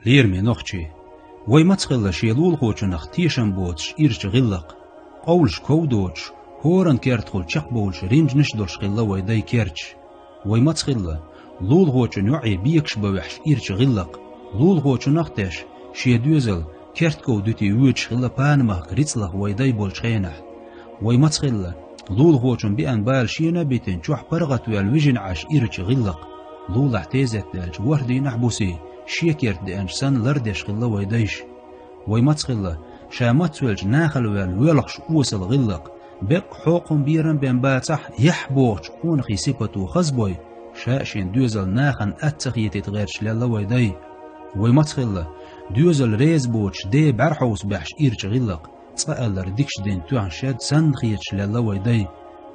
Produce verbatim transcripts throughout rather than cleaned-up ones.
Лераме нохчий, вай маца хилла шен лулахочунах тешам боцуш ирча гӀиллакх, къовлаш ков доцуш, хӀоран кертахула чекхбовлуш ринжанаш долуш хилла вай дай керташ. Вай маца хилла лулахочун йоӀе бекаш бан ваьхьаш ирча гӀиллакх, лулахочунах а теш, шен доьзал кертков дуьтий воьдуш хилла панамахка рицкъалах вай дай болчу хенахь. Вай маца хилла лулахочун беана бала шена а битина, чохь паргӀат ваьлла вижина Ӏаш ирча гӀиллакх, лулахь тезет даьлча ворхӀ дийнахь а бусий, шен керта деанча санна лардеш хилла вай дайша. Вай маца хилла ша мацвелча нахала ваьлла воьлхуш осал гӀиллакх, беккъа хьокхам берам бен бацахь, яхь бохучу къонахий сипато хазбой, ша а шен доьзал нахана атта ца хетийта гӀерташ лелла вай дай. Вай маца хилла доьзал реза боцуш ден бӀаьрхьовса баьхьаш ирча гӀиллакх, цкъа аллара дикачу ден тоьхна шед санна хеташ лелла вай дай.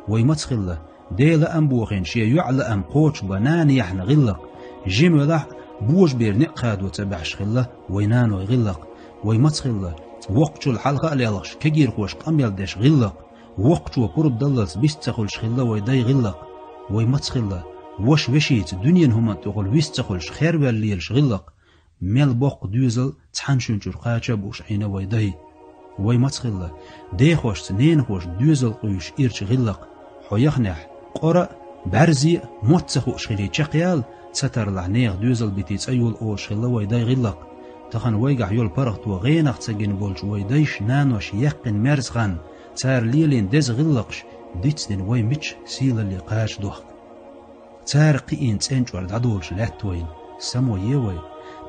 Вай маца хилла ден лаам бохийна шен йоӀ лаам кхочушбан нана яьхьна гӀиллакх, жима велахь а, божабер некъ хадо ца баьхьаш хилла вай наной гӀиллакх. Вай маца хилла воккхачул хьалха а лелхаш кегийрхоша къамел деш гӀиллакх, воккхачо пурба даллалц вист ца хуьлуш хилла вай дай гӀиллакх. Вай маца хилла ваша вешица дуьненан хӀуманна тӀехула вист ца хуьлуш херваьлла лелаш гӀиллакх, мел боккха доьзал цхьана шуьнчуьра кхача а бууш Ӏийна вай дай. Вай маца хилла дехошца ненахоша доьзал къуьйсуш ирча гӀиллакх, хьо яханехь, къора а, бӀаьрзе а, мотт ца хууш хилий чекхъяла, ца тарлахь нехан доьзал битий цӀа йола олуш хилла вай дай гӀиллакх. Тахана вайгахь йолу паргӀато гӀенах ца гина болчу вай дайша, наноша яьккхина мерза хан, цара лелийна деза гӀиллакхаш дицдина вай мича сийлалле кхача дохку. Цара кхиийна цӀен чӀор дӀадолуш лаьтта вайна, само е вай.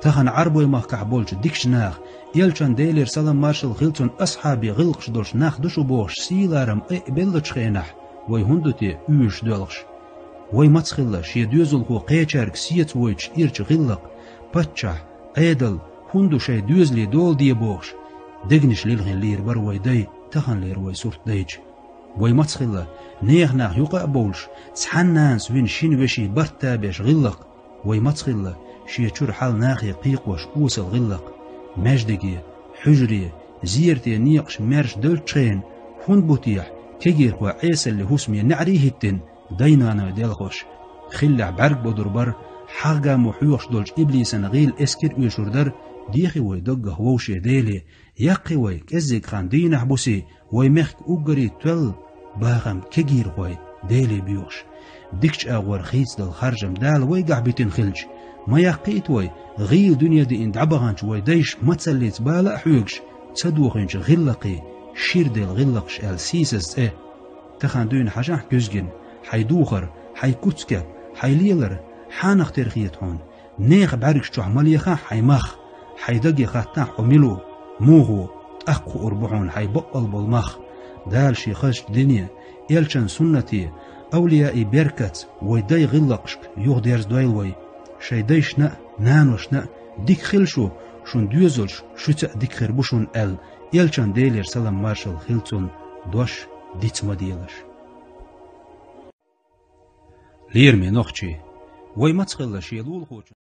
Тахана Ӏарбой-махкахь болчу дикачу наха, элчан Делера салам-маршалла хила цунна, асхьабийн гӀиллакхаш долуш нах ду шу бохуш, сий-ларам айа беллачу хенахь, вай хӀунда ду те уьйраш доьлхуш? Вай маца хилла шен доьзалхо кхечаьрга сеца войтуш ирча гӀиллакх, паччахь, Ӏедал, хӀунда ду шайн доьзале дола де бохуш, дегнаш лилхина лийр бара вай дай, таханлера вай сурт дайча. Вай маца хилла нехан нах юкъа а бовлуш, цхьана нанас вина шина вешин барт табеш гӀиллакх. Вай маца хилла шен чуьра хьал нахе кхайкхош осал гӀиллакх. Маьждиге, хьуьжаре, зерате некъаш маьрша деллачу хенахь, хӀунда бу техьа кегийрхой Ӏесалле хӀусаме неӀарий хӀиттина, дай-наной делхош? Хиллехь бӀаьрг бодур бара, хьагӀ-гамо хьоьхуш долчу иблисан гӀийла эскар оьшур дара, дехи вай даггах вовше Деле, яккхи вай кӀеззиг хан дийнахь-бусий, вай мехкан уггаре тоьлла бахам кегийрхой Деле боьхуш. Дикачу агӀор хийцадала харжам Дала вайгахь битина хилча, ма яккхийта вай, гӀийла дуьне диъна дӀабаханчу вай дайша мацаллица бала а хьоьгуш, ца дохийначу гӀиллакхе шира делла гӀиллакхаш аьлла сийсаза цӀе. Тахана дуьйна хьажахь куьзгина, хьайн духар, хьайн куц-кеп, хьайн лелар хьанах тера хета хьуна? Нехан бӀаьргаш чохь ма лехахь хьайн мах, хьайн даге хаттахь хьо мила ву, муха ву, тӀаккха хуур бу хьуна хьайн бакъволу болу мах. Дала шен хазачу дине, элчан суннате, авлияийн беркатца вай дай гӀиллакхашка юхадерзадойла вай. Шайн дайшна а, наношна а дика хила шу, шун доьзалш шуьца а дика хир бу шуна аьлла, элчан Делера салам-маршалла хила цунна дош диц ма делаш. Лераме нохчий, вай маца хилла шен лулахочун